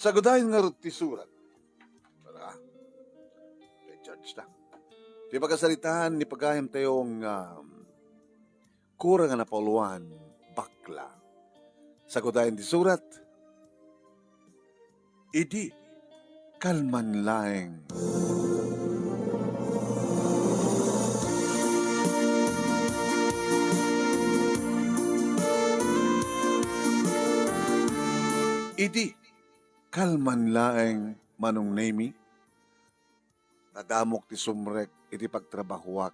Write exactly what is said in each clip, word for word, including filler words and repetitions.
Sagudayen ngarud ti surat. Para, kay George na. Ti pakasaritaan ni pagayam tayo nga, um, kura nga napauluan, bakla. Sagudayen ti surat, idi kalman laeng. Idi kalman laeng, Manong Nemi, nadamok ti sumrek iti pagtrabahoak.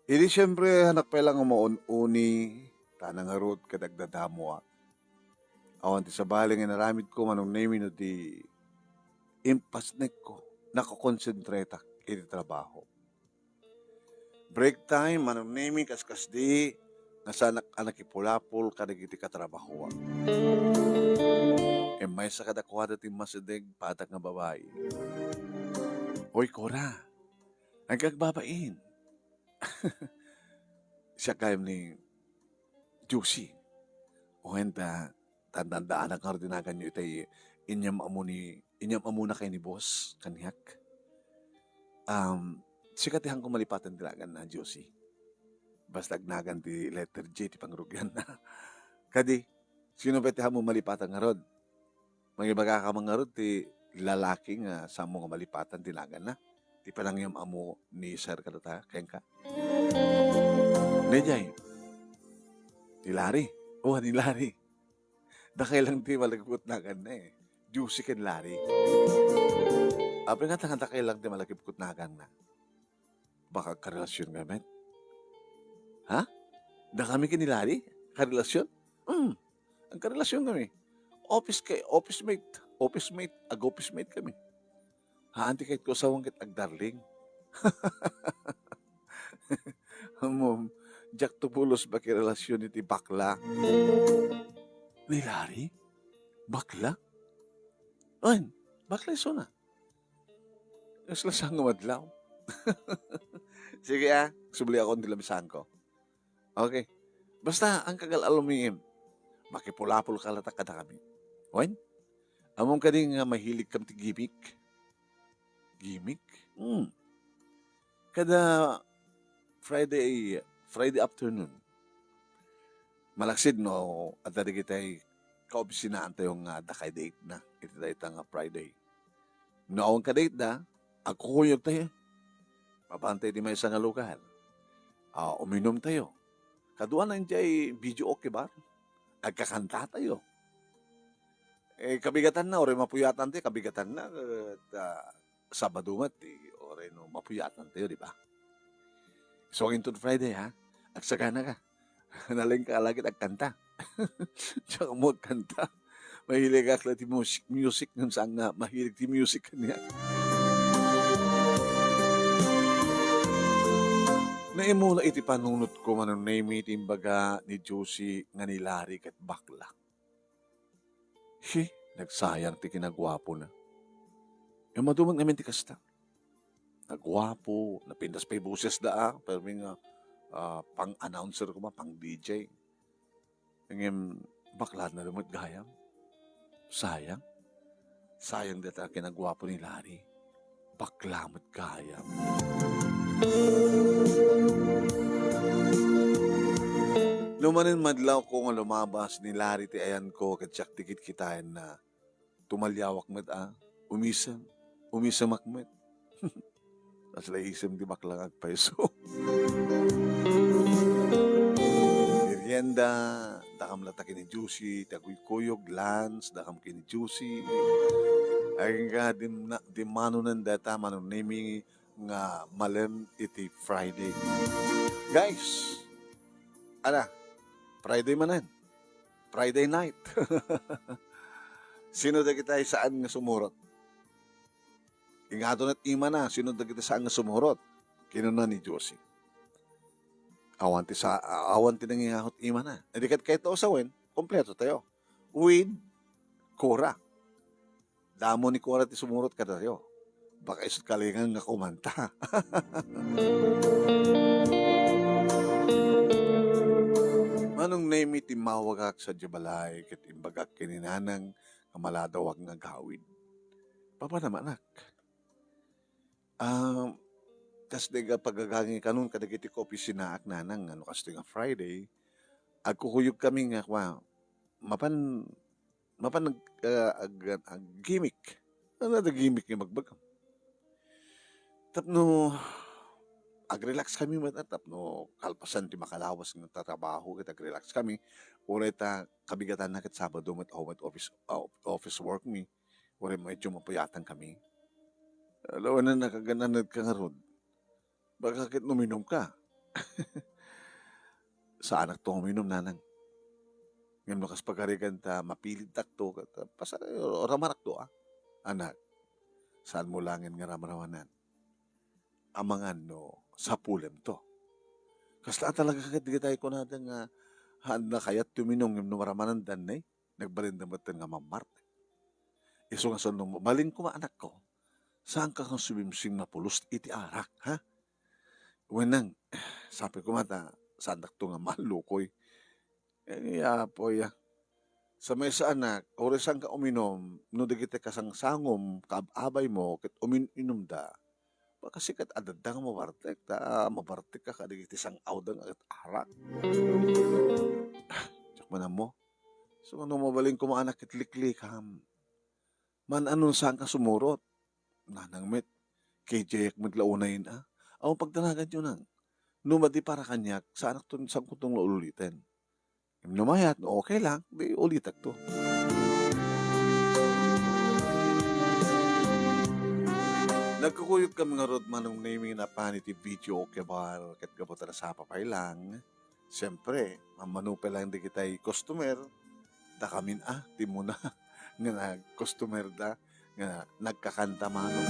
Idi siempre, hanak pay lang umaun-uni, ta nangarud ket agdadamoak. Awan ti sabali nga inaramidko, Manong Nemi, no di impasnekko, nakokonsentratak iti trabaho. Break time, Manong Nemi, kaskasdi, nga saanak a nakipulapol kadagiti katrabahoak. Ket maysa kadakuada ti masideg, padak nga babai. Hoy, Cora, agkagbabain. Siak gayam ni Josie. O, enta, tandaan-tandaanak ngarud ti naganyo itay inyam-ammo ni, inyam-ammona kay ni boss, kaniak. Um, sika ti haanko malipatan ti naganna, Josie. Basta agnagan ti letter J ti pangrugianna. Kadi, sino pay ti haanmo malipatan ngarud? Mangibagaka man ngarud ti lalaki nga saanmo nga malipatan ti naganna? Ti panangyam-ammo ni Sir kadata, kenka? Daydiay. Ni Larry. O, ni Larry. Dakay lang ti malagipkot naganna eh. Josie ken Larry. Apay nga ta nga dakay lang ti malagipkot naganna? Baka agkarelasion kami met. Ha? Dakami ken ni Larry? Karelasion? Hmm. Agkarelasion kami. Office kay, office mate. Office mate. Ag-office mate kami. Haan ti kayatko a sawen ket agdarling. Ammom, diak to pulos makirelasion iti bakla. Ni Larry? Bakla? Wen, bakla isuna. Kasla saan nga madlaw. Sige, ah, subliakon ti labisanko. Okay. Basta, ang kagal-alumim, makipulapol ka latta kadakami. Wen? Ammom kadi nga mahilig kam ti gimmick? Gimmick? Hmm. Kada Friday, Friday afternoon, malaksid no, adda dagitay kaopisinaan tayo nga adda kay date na, iti dayta nga Friday. No, awan ka date da, agkukuyog tayo. Mabantay di maysa nga lugar. Ah, uminom tayo. Kaduana idiay videoke bar. Agkakanta tayo. Eh, kabigatan na, uray mapuyatan tayo, kabigatan na, ket, ah, Sabado met ti, uray no mapuyatan tayo, di ba? So, inton Friday, ha? Agsagana ka. Nalingka la ket agkanta. Diak ammo agkanta. Mahilig ak la ti music, music ngem saan nga mahilig ti music kaniak. Naimuna iti panunotko, Manong Nemi, ti imbaga ni Josie nga ni Larry ket bakla. He, nagsayang ti kinaguapona. Immadu met ngamin ti kasta. Naguapo, napintas pay bosesda, ah, permi nga, ah, pang-announcer koma, pang-D J. Ngem, bakla na met gayam. Sayang. Sayang dayta a kinaguapo ni Larry. Bakla met gayam. No manen madlawko nga lumabas ni Larry ti ayanko ket siak ti kitkitaenna, tumaliawak met a, umisem, umisemak met. Kasla isem ti bakla nga agpayso. Merienda, dakam latta ken ni Josie, ti aguykuyog, lunch, dakam ken ni Josie. Agingga, dimna-, dimmanonen dayta, Manong Nemi, nga malem iti Friday. Guys, ala, Friday manen. Friday night. Sino dagiti saan nga sumurot? Ingato met imana, sino dagiti saan nga sumurot? Kinuna ni Josie. Awan ti sa-, awan ti nangingahot imana. Idi ket kayatto a sawen, kompleto tayo. With Cora. Damo ni Cora ti sumurot kadatayo. Baka isut kalingan nga kumanta. Manong Nemi, timmawagak sadiay balay, ket imbagak ken ni Nanang, maladawag nga agawid. Papanam, anak. Ah, kas dayta pagagangay kanon kadagiti kaopisinaak, nanang, nga no kastoy nga Friday, agkukuyogkami nga kua, mapan, mapan ag-, ah, ag-, ag-gimik. Ano da gimik nga ibagbagam? Tapno ag-relax kami met, tapno kalpasan ti makalawas nga tatrabaho ket ag-relax kami. Uray ta kabigatanna ket Sabado met, awan met office, ah, office work mi. Uray medyo mapuyatan kami. Ala, wen a, nakagan-anadka ngarud. Baka ket uminumka. Saanakto nga uminum, nanang. Ngem no kas pagarigan ta, mapilidtakto, ket, ah, pasa-, ramarakto, ah. Anak, saanmo laengen nga ramramanan. Amangan no sapulemto. Kasla talaga ket dagiti kunada nga, haan a kayat ti uminum ngem no maramananda, nay, nagbalinda metten nga mammartek. Isu nga saan no mabalin koma, anakko, saanka nga sumimsing mapulos iti arak, ha? Wen a, sapay koma ta saandakto nga mallukoy. Eh, Apo, ya. Sa maysa, anak, uray saanka uminum, no dagiti kasangsangom, kaab-abaymo, ket umin-inumda, baka sika ket adda nga mabartek, ta mabartekka kadagiti sang-awda nga arak. Diak man ammo. So, no mabalin koma, anak, ket liklikam. Man-anon saanka sumurot? Nanang met, K J-ak met la unayen, a. Awan pagdanaganyo, nang. No madi para kaniak, saanakton, saankoton nga uliten. Ngem no mayat, no okay lang, di ulitakto. Nagkukuyogkami ngarud, Manong Nemy, napan iti video, okay, bar, ket gapu ta nasapa pay lang. Siempre, mammano pay lang dagitay customer, dakamin a, ti umuna nga nag-customer da, nga nagkakanta, Manong.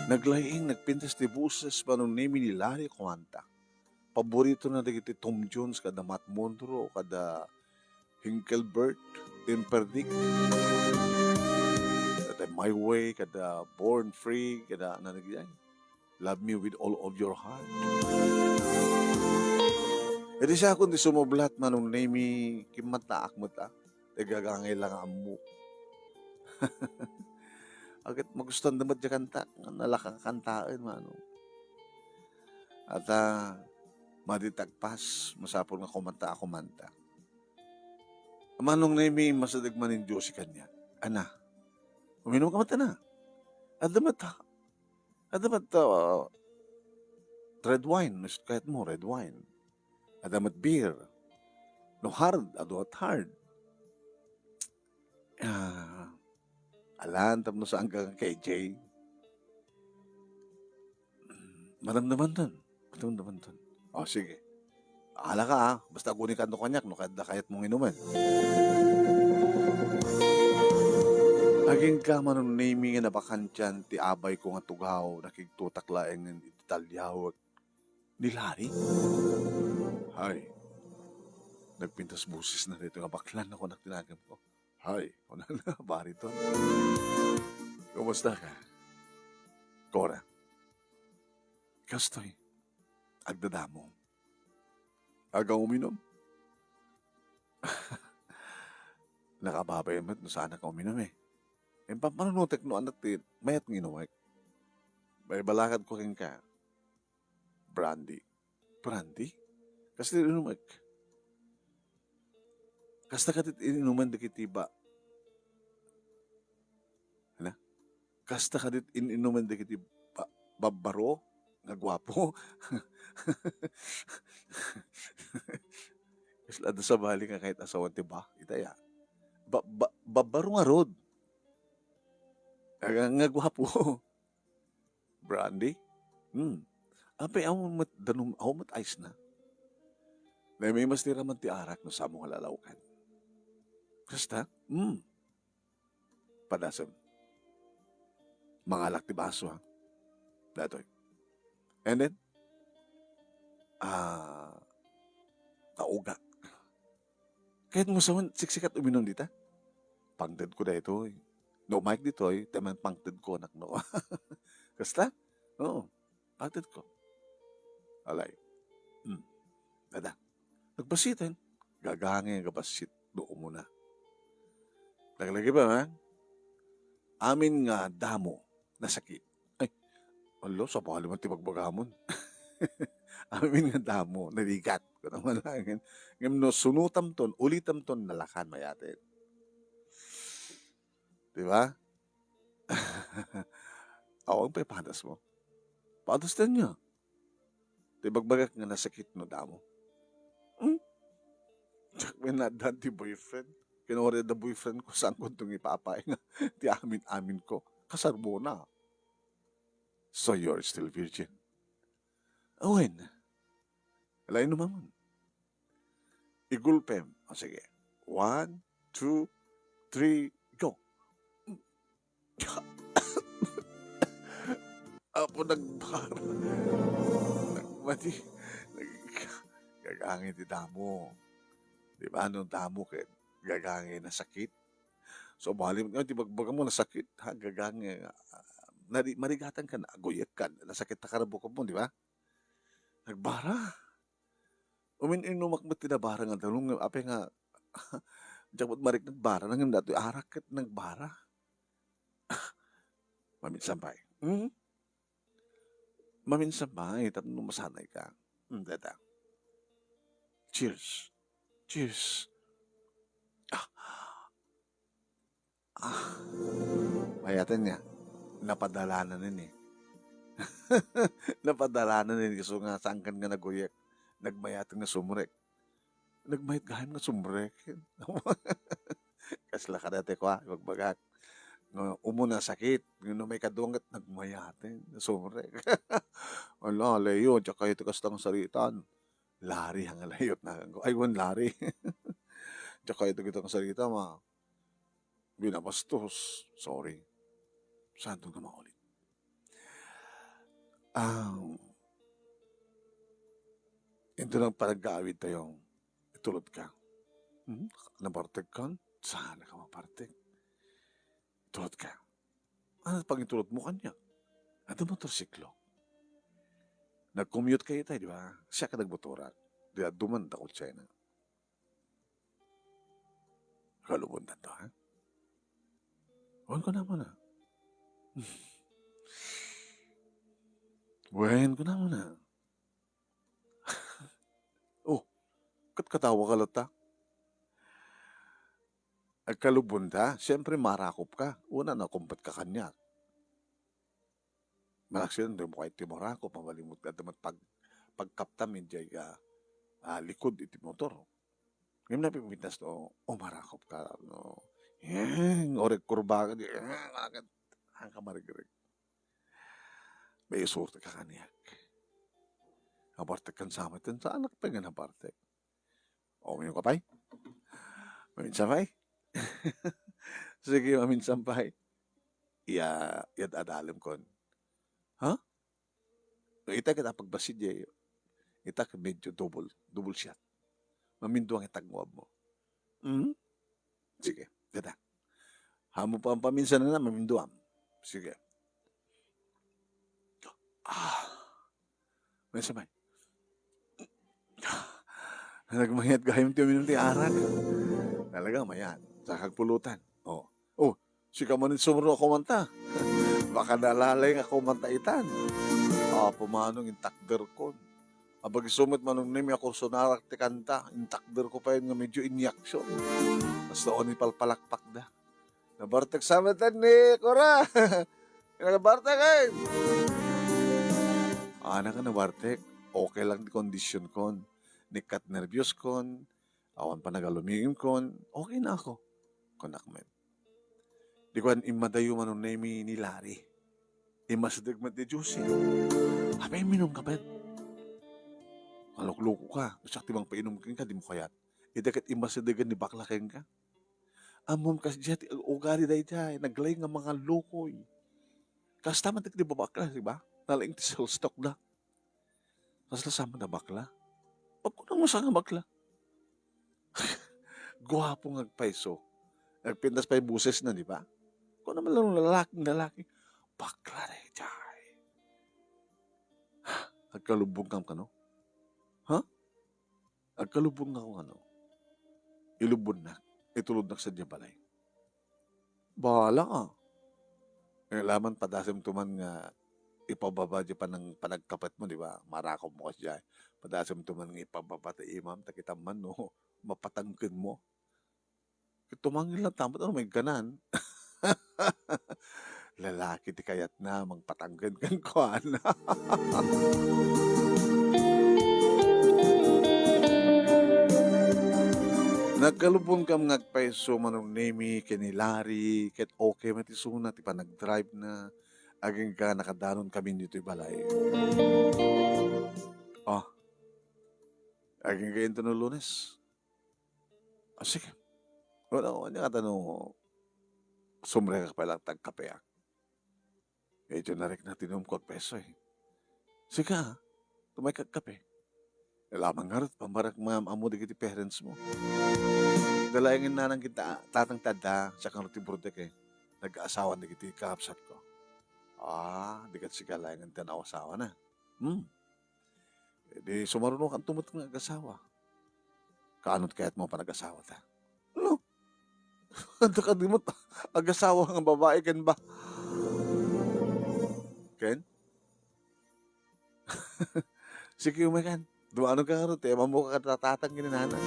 Naglay-ing, nagpintas ti boses, Manong Nemy, ni Larry Cuanta. Paboritona dagiti Tom Jones, kada Matt Monro, kada Hincklebert, Timperdick, kada My Way, kada Born Free, kada, ano, dagiti ay, Love Me With All of Your Heart. Idi siakon ti sumublat, Manong Nemy, kimmantaak met, a. Ti gagangay la nga ammok. Aket magustuanda met diay kanta, nga nalaka kantaen, Manong. Ata, madi ti agpas, masapul nga kumanta a kumanta. Manong Nemy, masadeg manen Josie kaniak. Ana, uminumka met, ana. Adda met, ha? Adda met, ah, red wine, no isu ti kayatmo, red wine. Adda met beer. No hard, adu met hard. Ah, alan, tapno saanka nga K J. Madamdamanton. Madamdamanton. O, sige. Ala ka, a. Basta agunikanto kaniak no kayatmo nga inumen. Agingga, Manong Nemy, nga nabakantian ti abayko nga tugaw, nakigtotak laengen iti taliawek ni Larry. Hay. Nagpintas bosesna daytoy nga bakla, nakunak ti naganko. Hay, kunana, bariton. Kumusta ka, Cora? Kastoy, agdadamom. Aga uminom? Nakababay met no saanka uminom, e. Impampanunotek no ania ti mayat nga inumek. Baibalakadko kenka, brandy. Brandy? Kasta ti inumek. Kasta kadi ti inumen dagiti ba-, Hala? Kasta kadi ti in-inumen dagiti ba-, babbaro nga guapo? Kasla adda sabali nga ket asawan ti ba-, ita ya. Ba-, ba-, babbaro ngarud. Nga, nga guapo. Brandy? Hmm. Apay, awan met danum, awan met ayos na. Naimas ti raman ti arak no saanmo nga lalaokan. Kasta? Hmm. Padasem. Mangalak ti baso, ha? Datoy. And then, ah, tauga. Kayatmo sa man, siksikat uminom dita? Pangtedko daytoy. No umayk ditoy, ti man pangtedko, anak, no? Kasta? Oo. Pangtedko. Alay. Hmm. Dada. Nagbasiten. Gagangay nga bassit no umuna. Laglagipen, ha? Amin nga damo, nasakit. Ay, ala, sabali man ti bagbagamon. Amin nga damo, narigat. Kunam man laengen. Ngem no sunotamton, ulitamton, nalakan, mayaten. Di ba? Awan pay padasmo. Padasten nga. Ti bagbagak nga nasakit no damo. Hmm? Diak met naaddan ti boyfriend. Kinuna da boyfriend ko, saanko daytoy nga ipapay nga ti amin-amin ko. Kasarmona. So you're still virgin. Awen. Ala, inumam. Igulpem. O, sige. One, two, three, go. Apo, nagbara. Nagmati. Nag-, gagangay ti damo. Di ba, no damo ket gagangay, nasakit. So, bali, nga, di bagbagam mo, nasakit, ha? Gagangay, ah, nari-, marigatan ka na, aguyek ka, nasakit ta karabukam mo, di ba? Nagbara. Umin-inumak met ti nabara nga danum, apay nga, diak met mariknad bara, ngem datoy arak ket nagbara. Maminsan pay. Hmm? Maminsan pay, tapno masanay ka. Hmm, dada. Cheers. Cheers. Ah. Ah. Mayatan nga. Napadalanan ini. Napadalanan ini, isu nga saankan nga naguyek. Nagmayaten nga sumrek. Nagmayat gayam nga sumrek. Kasla kadata kua, ibagbagak. Nga umuna, sakit. Nga no maikadua ket nagmayaten nga sumrek. Ala, Leo, diak kayat ti kasta nga saritaan. Lari nga layot na. Ay, wen, Lari. Diak kayat ti kasta nga sarita, ma. Binabastos. Sorry. Saanto nga maulit? Ah, into nang panaggaawid tayo, itulod ka. Hmm? Nabartek kan? Saan ka mabartek? Itulod ka. Ano pangitulod mo kanya? Adu motorsiklo. Nag-commute kayo tayo, di ba? Siya ka nagmotoran. Di ba, duman ta kung China. Kalubon tanto, ha? Wen, kunam na. Wen, kunam na. Oh, ket katawa ka latta. Agkalubon ta, siyempre, marakop ka. Una, nakumpet ka kaniak. Malaksid, dimo kay ti marakop, mabalimot ka, damat pag-, pagkaptam, idiay ka, ah, likud iti motor. Ngem napipintas to, o, marakop ka, no? Heng, orek kurba ka, di, heng, agad, ang kamarigreg. May isurti ka kaniak. Nabartek kan samet, kan saanak pa nga nabartek. O, ngayon ka pay? Maminsan pay? Sige, maminsan pay. Iya, iya adalem kon. Ha? Ita kita pagbasi di, ita ka medyo double, double shot. Maminduang itag nguab mo. Hmm? Sige, dada. Hamo pa ang paminsan na, maminduam. Sige. Ah. May sabay. Nagmayat gayam ti uminum ti arak. Talaga, mayat. Sa kagpulutan. Oh. Oh, sika man sumro ako manta. Baka nalalay nga ako manta itan. Ah, pumanong intakder ko. Abag isumit manong nimi ako sunarak ti kanta. Intakder ko pa yun nga medyo inyaksyon. Basta oni palpalakpak da. Nabartek sa matan ni Cora. Nabartek, eh. Ana ka nabartek. Okay lang ti kondisyon kon. Nikkat nerbios kon. Awan pa nagalumiim kon. Okay na ako. Kunak met. Di kuan, immadayo manon ni, ni Larry. Immasideg met ni Josie. Apay, minum ka pet. Malukloko ka. Siak ti mangpainom kenka, di mo kayat. Ita ket immasidegen ni bakla kenka. Ammom kasdiay ti ugali daydiay, naglaing nga mangallukoy. Kasta man ti babakla, di ba? Nalaing ti sales talk da. Kasla sa man a bakla? Pagkunam mo sa nga bakla. Guapo nga agpayso. Nagpintas pay boses na, di ba? Kung naman lang lalaki, lalaki, bakla daydiay. Agkalubong kam kano? Ha? Agkalubong nga kung ano, ilubonnak, itulodnak sadiay balay. Bahala ka. Kailangan padasemto man nga ipababa di panang-, panagkapetmo, di ba? Marakop mo kasi diay. Padasemto man nga ipababa ta imam, ta kita man, no, mapatangken mo. Ket tumangil lang ta met, ano, maigganan. Lalaki ti kayatna, mangpatangken kenkuana. Nagkalubonkam nga agpayso, Manong Nemi, ken ni Larry, ket okay met isuna ti panagdrive na. Agingga nakadanon kami ditoy balay. Oh, agingga inton no Lunes. Ah, sige. Wala, wala ka tano sumrek ka pala tagkape, ah. Medyo narikna ti inumko, agpayso, eh. Sige, ah. Tumaykak kape. Lamang ngarud, pambarak maam-ammo dagiti parents mo. Dalaengen nanang kita, tatang tadda, siak ngarud ti burdek, eh. Nag-aasawan dagiti kakabsatko. Ah, di ket sika laengen ti naasawana. Hmm. Eh, di sumarunokan to met nga agasawa. Kaano ti kayatmo a panagasawa ta? No? Adda kadi met agasawa nga babai ken ba-, ken? Sige, umay kan. Dumanon ka ngarud, ti inyam-ammok kadakuada tatang ken ni nanang.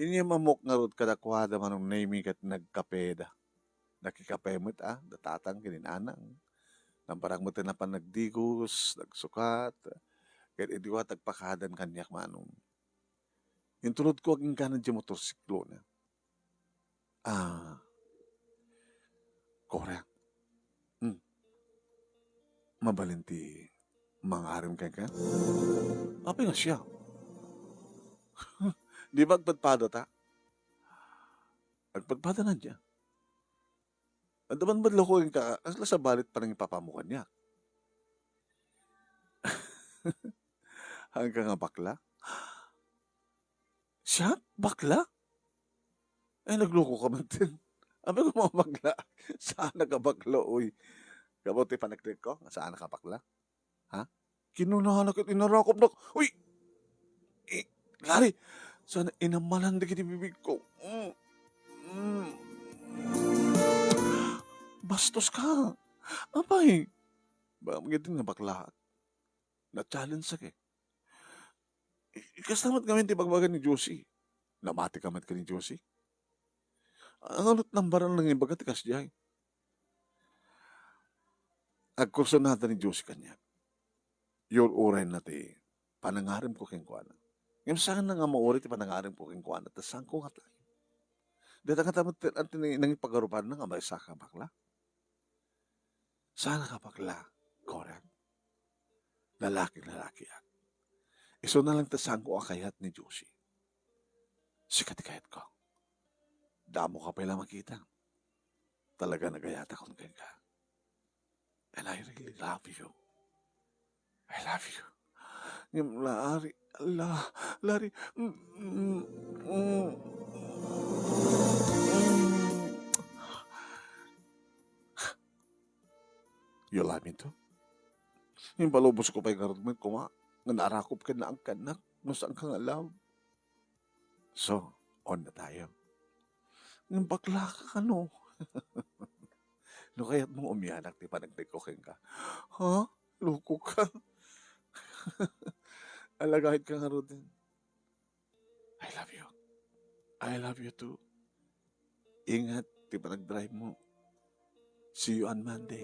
Inyam-ammok ngarud kadakuada, Manong Nemi, ket nagkapeda. Nakikape met, ah, da tatang ken ni nanang. Nambarak met ti napan nagdigos, nagsukat. Ket idi kua, agpakadan kaniak, Manong. Intulodko agingga diay motorsiklona. Ah, Korea. Hmm. Mabalin ti mangarim kenka? Apay nga siak? Di ba agpadpada ta? Agpadpada na diay. Adda man met loko kenka, kasla sabali ti panangipapam kaniak? Haanka nga bakla? Siak? Bakla? Ay, naglokoka man din. Apay nga bakla? Saanak a bakla, uy. Gapu ti panagdrive ko, saanak a bakla? Ha? Kinunana ket inarakopnak. Uy! Eh, Larry, saan inamalan dagiti bibigko? Mm. Mm. Bastoska. Apay? Baka magidin nga bakla. Na-challenge-ak, eh. I-, kasta met ngamin ti bagbaga ni Josie. Namatika met ken ni Josie. Ano ti nambaran nga ibaga ti kasdiay? Agkursunada ni Josie kaniak. Iyur-urayna ti panangarimko kenkuana. Ngem saanna nga mauray ti panangarimko kenkuana, ta saanko nga time. Dayta nga tamet ti, ti nangipagarupanna nga maysa ka bakla. Saan ka bakla, Korea? Lalaking lalakiak. Isuna lang ti saanko a kayat ni Josie. Sika ti kayatko. Damo ka pay la makita. Talaga nagayatakon kenka. And I really love you. I love you. Ngem Larry, La-, Larry, mm, mm, mm, mm. You love me too? Impalubosko pay ngarud met koma nga naarakop ken naangkannak no saanka nga love. So, on na tayo. Ngem bakla ka kano? No kayatmo umianak ti panagdrive ko kenka. Ha? Loko ka? Alagayka ngaruden. I love you. I love you too. Ingat ti panagdrive mo. See you on Monday.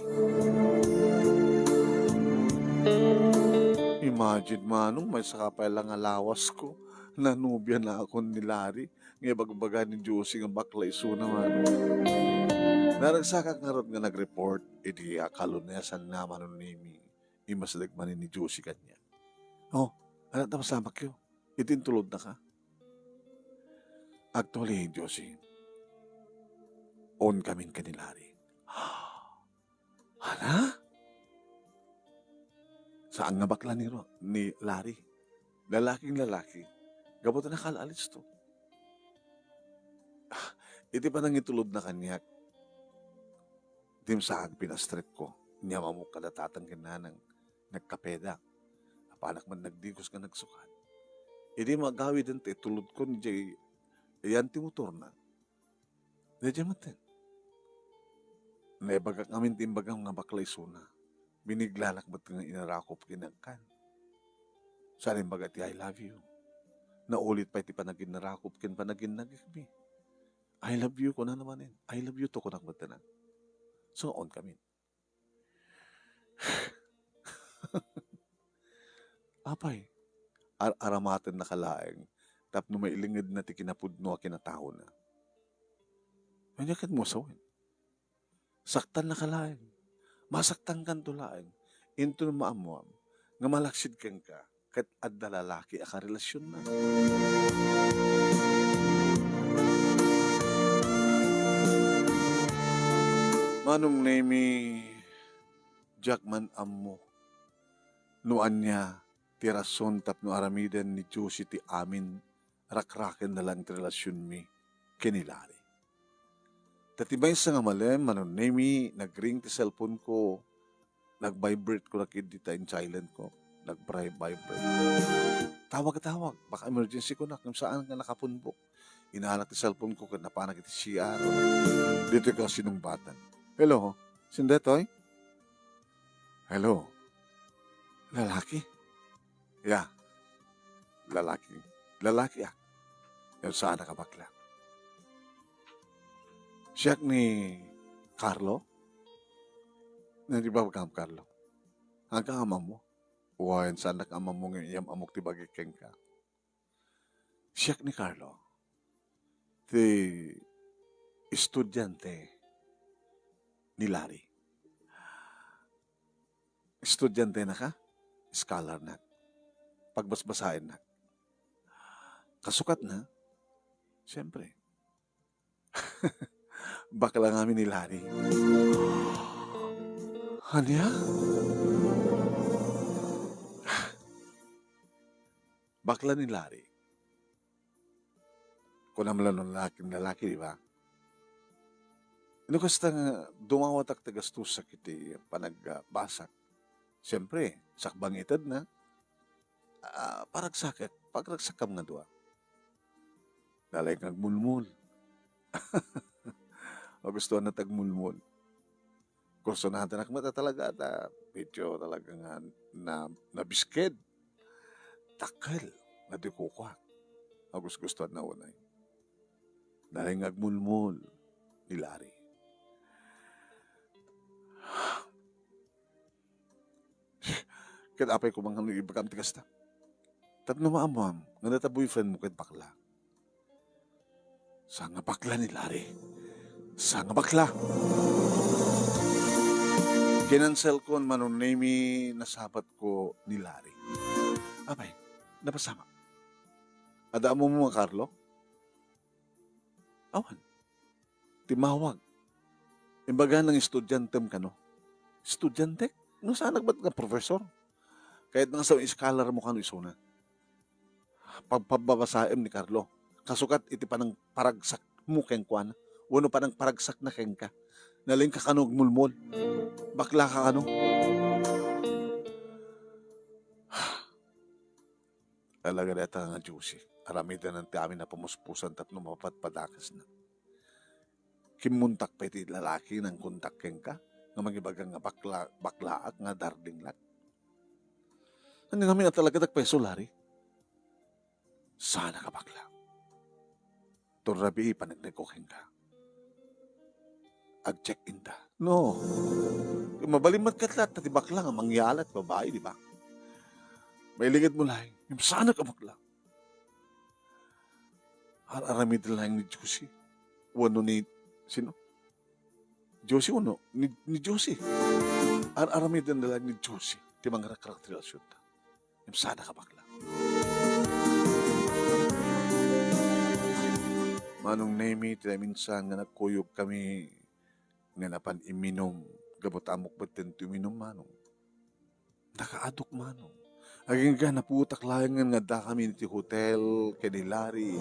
Imagine, Manong, maysa ka pay la nga lawasko. Nanubianakon ni Larry nga ibagbaga ni Josie nga bakla isuna, Manong. Naragsakak ngarud nga nag-report idi a kalunesanna, Manong Nemi. Imasdek manen ni Josie kaniak. Oh, ania ti masamakyo? Iti intulodnaka? Actually, Josie, on kamin ken ni Larry. Ania? Saan nga bakla ni Ro-, ni Larry? Lalaking lalaki. Gapu ta nakal-alisto. Ah, iti panangitulodna kaniak, dimsaag pinastripko. Inyam-ammok kada tatang ken nanang, nagkapeda. Apanak met nagdigos nga nagsukat. Idi magawiden ti itulodko, diay iyan ti motorna. Daydiay metten. Naibagak ngamin ti imbagam nga bakla isuna. Biniglalak met nga inarakop ken agkan. Saan imbaga ti "I love you." Naulit pay ti panaginnarakop ken panaginnagikmi. "I love you," kunana manen. "I love you too," kunak metten. Sungaon kami. Apay, ar-, aramatennaka laeng tapno mailingedna ti kinapudno a kinataona. Ania ket mo sawen? Saktannaka laeng. Masaktankanto laeng. Inton maammuam nga malaksid kenka ket adda lalaki a karelasionna. Manong Nemy, diak man ammo no ania ti rason tapno aramiden ni Josie ti amin, rakrakenna laeng ti relasionmi ken ni Larry. Ta ti maysa nga malem, Manong Nemy, nag-ring ti cellphone ko, nag-vibrate ko na ketdi ta in-silent ko, nag-vibrate. Tawag, tawag, baka emergency kunak, ngem saan nga nakapunbok. Inalak ti cellphone ko ket napanak iti C R. Ditoy kasinungbatan. "Hello, sino daytoy?" "Hello? Lalaki?" "Ya, lalaki. Lalakiak. Ngem saannak a bakla." "Siak ni Carlo?" "Nagibagam Carlo? Aga amammo?" "Wen, saannak amammo ngem yam-ammok ti bagik kenka. Siak ni Carlo, ti estudiante ni Larry." "Estudiantenaka?" "Scholarnak. Pagbasbasaennak." "Kasukatna?" "Siempre." "Bakla ngamin ni Larry." "Ania?" "Bakla ni Larry." Kunam la no lalaki, lalaki, di ba? No kasta nga dumawatak ti gastusak iti panagbasak, siyempre, sakbay nga itedna, ah, paragsakek, pagragsakam nga dua. Nalaing nga agmulmol. Magustuhan na ti agmulmol. Kursonatenak met a talaga ta medyo talaga nga na, nabisked. Dakkel nga di kukuak. Agusgustuanna unay. Nalaing nga agmulmol ni Larry. Ket apay koma nga no ibagam ti kasta? Tapno maammoam nga dayta boyfriend mo ket bakla. Saan nga bakla ni Larry. Saan nga bakla. Kinanselkon, Manong Nemy, nasabatko ni Larry. Apay, napasamak. Adda ammom nga Carlo? Awan. Timmawag. Imbaga nga estudiantem kano. Estudiante? No saan nagbat nga professor? Kayatna nga sa scholar mo kano isuna. Pagpababasaem ni Carlo. Kasukat iti panangparagsak mo kenkuana. Wenno panangparagsak na kenka. Nalaing ka kano agmulmol. Bakla ka kano. Talaga dayta nga Josie. Aramiden ti amin a pamuspusan tapno mapatpadakesna. Kimmuntak pay ti lalaki nangkontak kenka nga mangibaga nga bakla, baklaak nga darlinglak. Ania ngamin a talaga dagpay sulari? Saan nga bakla. Ton rabii paneknekko kenka. Ag-check-in ta. No. Mabalin met ket latta ti bakla nga mangyala ti babai, di ba? Mailinged mo laeng, ngem saan nga bakla. Ar-aramiden laeng ni Josie. Wenno ni, sino? Josie wenno? Ni, ni Josie. Ar-aramiden laeng ni Josie ti mangrakrak ti relasionta. Ngem saan nga bakla. Manong Nemy, ti naminsan nga nagkuyog kami nga napan iminum, gapu ta ammok metten ti uminum, Manong. Nakaadok, Manong. Agingga naputak laengen nga addakami iti hotel ken ni Larry.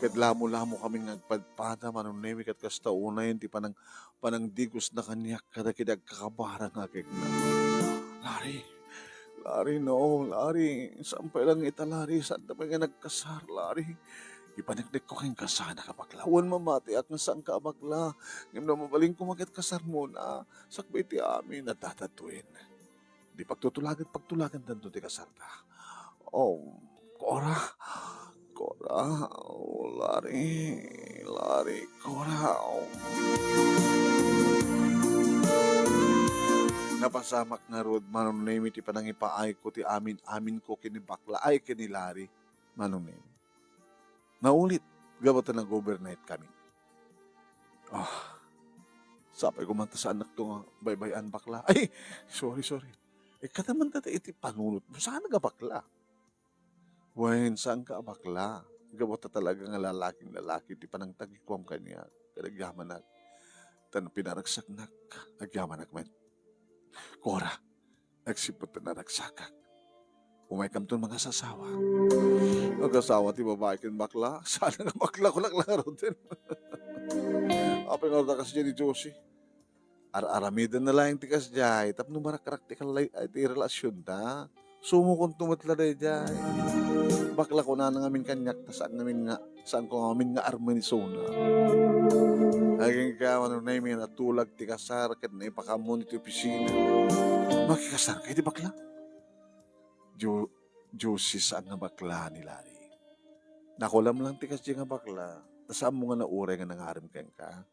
Ket lamo-lamo kami nga agpadpada, Manong Nemy, ket kasta unayen ti panang-, panangdigosna kaniak kadagiti agkakabara nga agekna. Larry, Larry, no, Larry. Saan pay laeng ita, Larry. Saanta pay nga nagkasar, Larry. Ipaneknekko kenka sana a bakla. Wen, mamatiak nga saanka a bakla. Ngem no mabalinko met ket kasarmona, sakbay ti amin a dadaduen. Di pagtutulagan, pagtulagandanto ti kasarda. Oh, Cora, Cora, oh, Larry, Larry, Cora, oh. Napasamak ngarud, Manong Nemy, ti panangipaayko ti amin-aminko ken ni bakla, ay, ken ni Larry, Manong Nemy. Naulit, gapu ta nag-overnight kami. Ah, sapay ko man ta saannakto nga baybay-an, bakla. Ay, sorry, sorry. Ikkata man ta iti panunotmo, saan nga bakla? Wen, saanka a bakla. Gapu ta talaga nga lalaking lalaki ti panangtagikuam kaniak, ket agyamanak. Ta no pinaragsaknak, agyamanak met. Cora, agsipud ta naragsakak. Umaykamton mangasasawa. Agasawa ti babai ken bakla? Saan nga bakla, kunak la ngaruden. Apay ngarud a kasdiay ni Josie? Ar-aramidenna laeng ti kasdiay tapno marakrak ti kallay-, ay, ti relasionda. Sumukonto met la daydiay. Bakla kunana ngamin kaniak, ta saan ngamin nga, saanko ngamin nga armen isuna. Agingga, Manong Nemy, natulag ti kasar ket naipakaammo iti opisina. Makikasarka iti bakla? Ju-, Josie, saan nga bakla ni Larry. Nakulam lang ti kasdiay nga bakla, ta saanmo nga nauray nga nangarem kenka.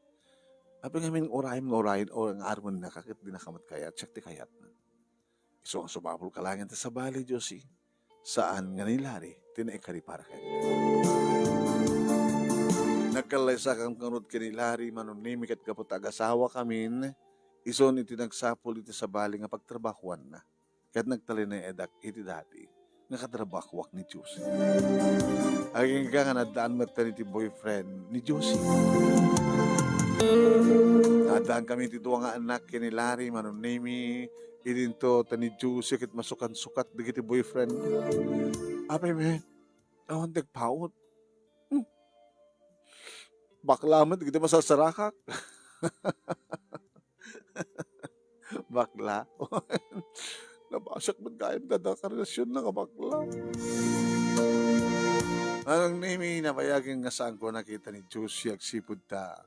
Apay ngamin urayem nga urayen, o nga armennaka ket dinaka met kayat, siak ti kayatna. Isu nga sumapulka laeng iti sabali, Josie. Saan nga ni Larry ti naikari para kenka. Nagkallaysakam ngarud ken ni Larry, Manong Nemy, ket gapu ta agasawakamin, isun iti nagsapul iti sabali nga pagtrabahoanna. Ket nagtalinaedak iti dati nga katrabahoak ni Josie. Agingga nga naaddaan met iti boyfriend ni Josie. Naaddaankamin iti dua nga annak ken ni Larry, Manong Nemy, idinto ta ni Josie ket masukansukat dagiti boyfriend. Apay met, awan ti agpaut. Hmm. Bakla met dagiti masarsarakak. Bakla? Nabasiak met gayam dada karelasionna nga bakla. Manong Nemy, nabayagen nga saanko a nakita ni Josie agsipud ta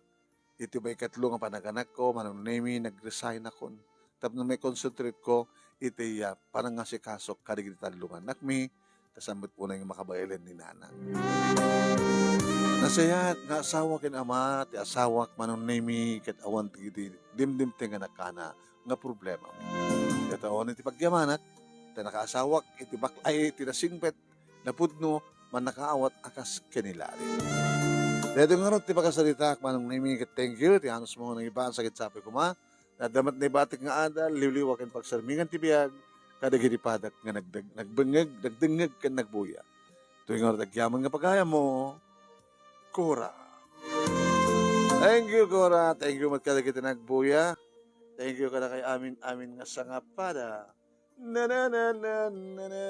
iti baykatlo nga panaganakko, Manong Nemy, nag-resignakon tapno mai-concentrate ko iti, ah, panangasikasok kadagiti tallo nga annakmi, ta saan met unay nga makabaelen ni nanang. Nasayaat nga asawa ken ama ti asawak, Manong Nemy, ket awan ti dimdimteng nga nakana nga problema. Ket awan iti pagyamanak, ta nakaasawak iti bak-, ay, iti nasingpet, napudno, mannakaawat a kas ken ni Larry. Daytoy ngarud ti pakasaritaak, Manong Nemy, ket thank you ti anusmo nga nangibasa ket sapay koma. Adda met naibatik nga adal, liwliwa ken pagsarmingan ti biag kadagiti padak nga nagdag-, nagbengngeg, nagdengngeg ken nagbuya. Toy ngarud agyaman nga pagayammo, Cora. Thank you, Cora. Thank you met kadagiti nagbuya. Thank you kadakay amin-amin nga sangapada. Na, na, na, na, na, na.